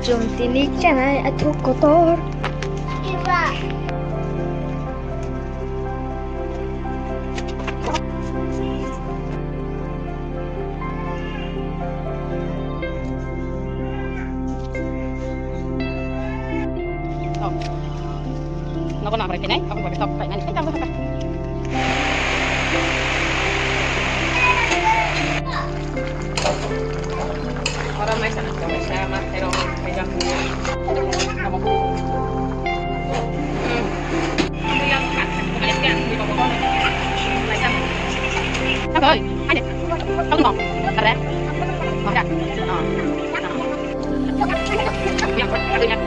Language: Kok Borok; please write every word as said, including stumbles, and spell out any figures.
Chwng tini chanai athuk kotor. Nogo na abrai khenai, aboni bagwi tok khainani khe tabuk. Ora mai sana, mai sana, ma tero, mai jam. Oi, hai de. Tong dong. Are. Ora. Oh. Yang, yang.